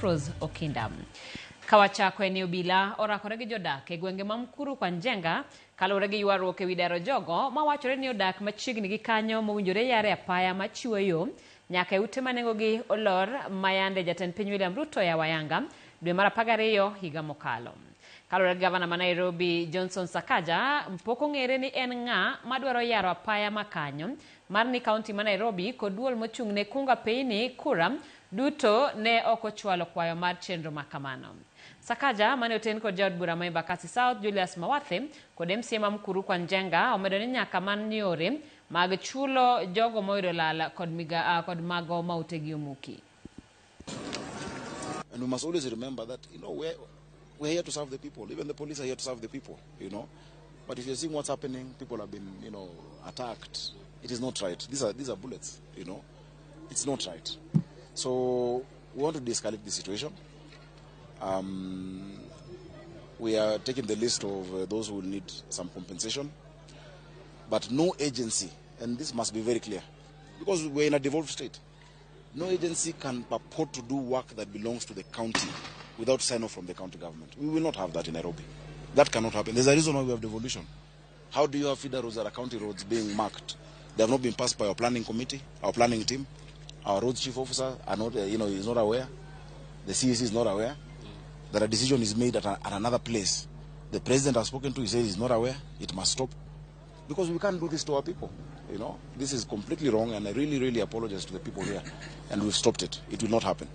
Dafrose Okinda. Kawachako en ni obila orakore gi jodak e gwenge ma Mukuru kwa Njenga kaluwore gi ywaruok ewi daro jogo mawachore ni odak machiegni gi kanyo mowinjore yare apaya machiwo yo nyaka e ute ma nengogi olor ma yande jatend piny William Ruto oyawo ayanga dwe mar 12 higa mokalo. Kaluwore gi gavana ma Nairobi Johnson Sakaja, pok ong'ere ni en ng'a madwaro yaro apaya ma kanyo mar ni kaunti ma Nairobi kod duol mochung' ne kunga peini kura duto ne ok ochwalo kwayo mar chenro ma kamano. Sakaja mane oten kod jaod bura ma Embakasi South Julius Mawathe kod MCA ma Mukuru kwa Njenga omedo ni nyaka man yore mag chulo jogo moyudo lal kod, miga, kod mago ma utegi omuki. And we must always remember that, we're here to serve the people. Even the police are here to serve the people. But if you're seeing what's happening, people have been attacked. It is not right. These are bullets. It's not right. So we want to de-escalate the situation. We are taking the list of those who will need some compensation. But no agency, and this must be very clear, because we're in a devolved state, no agency can purport to do work that belongs to the county without sign off from the county government. We will not have that in Nairobi. That cannot happen. There's a reason why we have devolution. How do you have feeder roads that are county roads being marked? They have not been passed by our planning committee, our planning team. Our roads chief officer are not, is not aware. The CEC is not aware that a decision is made at another place. The president has spoken to, he says he's not aware. It must stop. Because we can't do this to our people. This is completely wrong, and I really, really apologize to the people here. And we've stopped it. It will not happen.